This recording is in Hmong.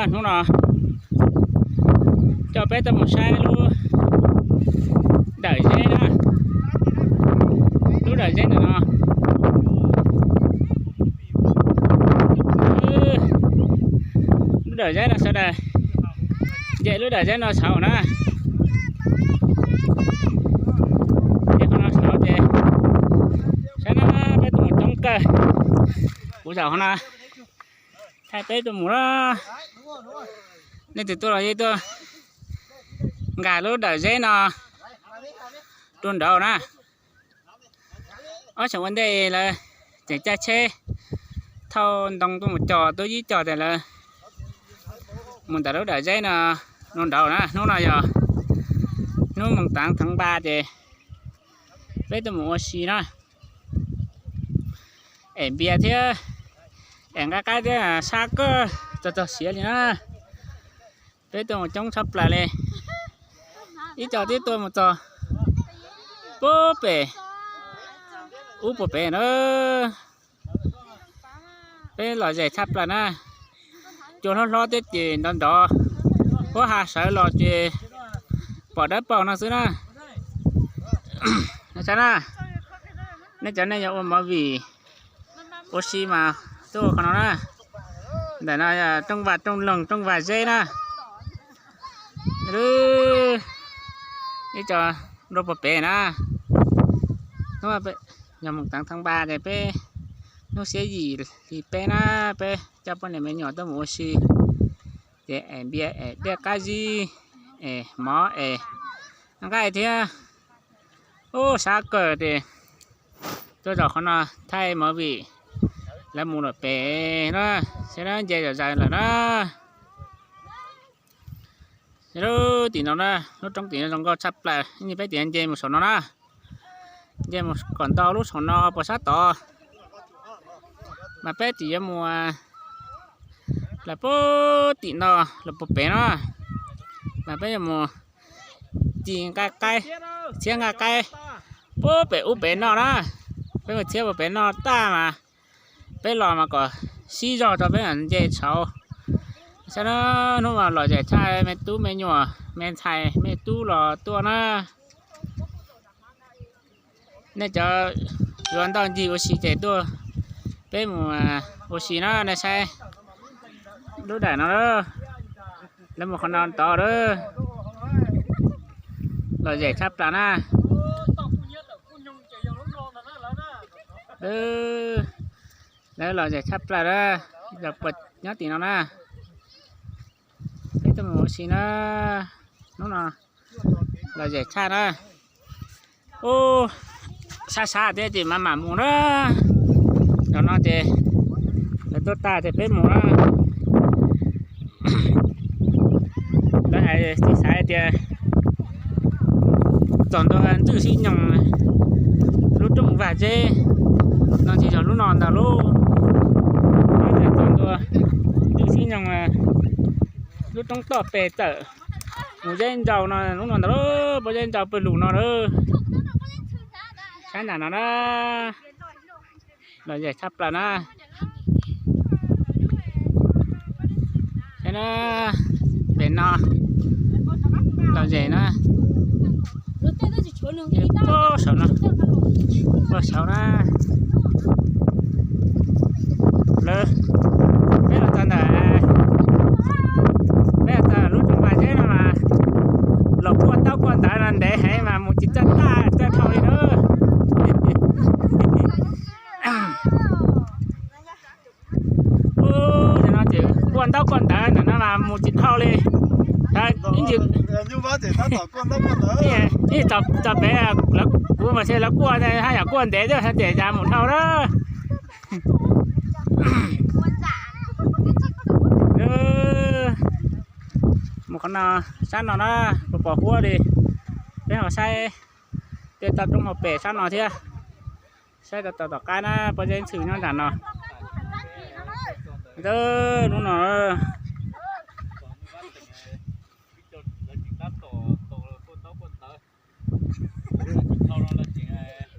Hnub no coj peb tuaj mus saib lub dawm zeb na, lub dawm zeb ntawm no. Lub dawm zeb no sawv daws, nce lub dawm zeb no saud na. Nce qhov no saud ces saib na, peb tuaj mus coob kawg. Kuv zaum qhov no thaij peb tuaj mus na. Nej twg tuaj los yeej tuaj nkag lub dawm zeb no rau nraud na. Ob xyoos ua ntej lawv tseem caij tsheb thauj ntoo tuaj mus cog tub yib cog tas lawv mus ntawm lub dawm zeb no rau nraud na. Hnub no yog hnub moos taav theev npa ces peb tuaj mus ua si na, es npias thiab, es nqaij qaib thiab, sab kawg, txog txog siav li na. Peb tuaj mus coob tshaj plaws li, ib co twb tuaj mus txog puag pem, ub puag pem na. Peb lom zem tshaj plaws na, cua hlob hlob thiab ces nrov nrov, huab ha sawv los ces pom dawb paug no xwb na. Saib na, nej cov nej yog ua movie ua si mas tuaj ua qhov no na. Ntawm no yog rooj vag rooj loog rooj vag zeb na. Ib co nrau puag pem na. Hnub yog moos taav theev npa ces peb hnub xiab yim hli peb na, peb coj poj niam me nyuam tuaj mus ua si, ces es npias es dej qab zib es mov es nqaij thiab. Ub, sab kawg ces tuaj zaum qhov no thaij movie, lawv mus lawm pem na, saib na, nce zom zaws lawm na. Lub tim no na, lub roob tim no zoo nkauj tshaj plaws, peb tim nce mus saum no na. Nce mus kom ntau lub saum no puas sab tod, mas peb tim yuav mus lawm puag tim no, lawm puag pem no, mas peb yuav mus ci nqaij qaib, txhiab nqaij qaib puag pem ub pem no na. Peb mus txhiab puag pem no tag mas peb los mas kom sib zog rau peb mam nce saud. Saib na, hnub no lom zem tshaj, me tub me nyuam me ntxhais me tub los tuaj na. Nej cov yuav ntaj ncig ua si ces tuaj, peb mus ua si na, nej saib lub dawm no, lawv mus qhov no tod lawm. Lom zem tshaj plaws na. Lawv lom zem tshaj plaws na, yog puas nyob tim no na. Peb tuaj mus ua si na, hnub no lom zem tshaj na. Ub, sab sab thiab ces mam mam mus na. Zaum no ces lawv tuaj tag ces peb mus na. Lawv hais tsis xaiv tias txog ntua Ntxwj Sib Nyoog lub rooj vag zeb no, tsis yog lub no ntag lauj. Lawv tias txog ntua Ntxwj Sib Nyoog lub roob toj pes tawm mus Zeb Ntsau no, lub no ntag lauj, puag Zeb Ntsau pawg lug no lauj. Saib nram no na, lom zem tshaj plaws na. Saib na, pem no lom zem na. Puag saud no, puag saud na. Lawv, peb los txog ntawm, peb los txog lub rooj vag zeb no mas los kuaj ntaub kuaj ntawv no ntev heev mas mus tsis txawj tag txawj dhau li na. Ub, no ces kuaj ntaub kuaj ntawv ntawm no mas mus tsis dhau li. Ib ntsis, ib txog pem kuv mas xyov lawv kuaj haj yam kuaj ntev thiab hais tias cas mus dhau na. Mus qhov no, sab no na, pos pos huab li. Peb ho saib tej toj roob hauv pes sab no thiab. Saib tau tom qab na, pob zeb ntxhw nyob nram no. Lub no,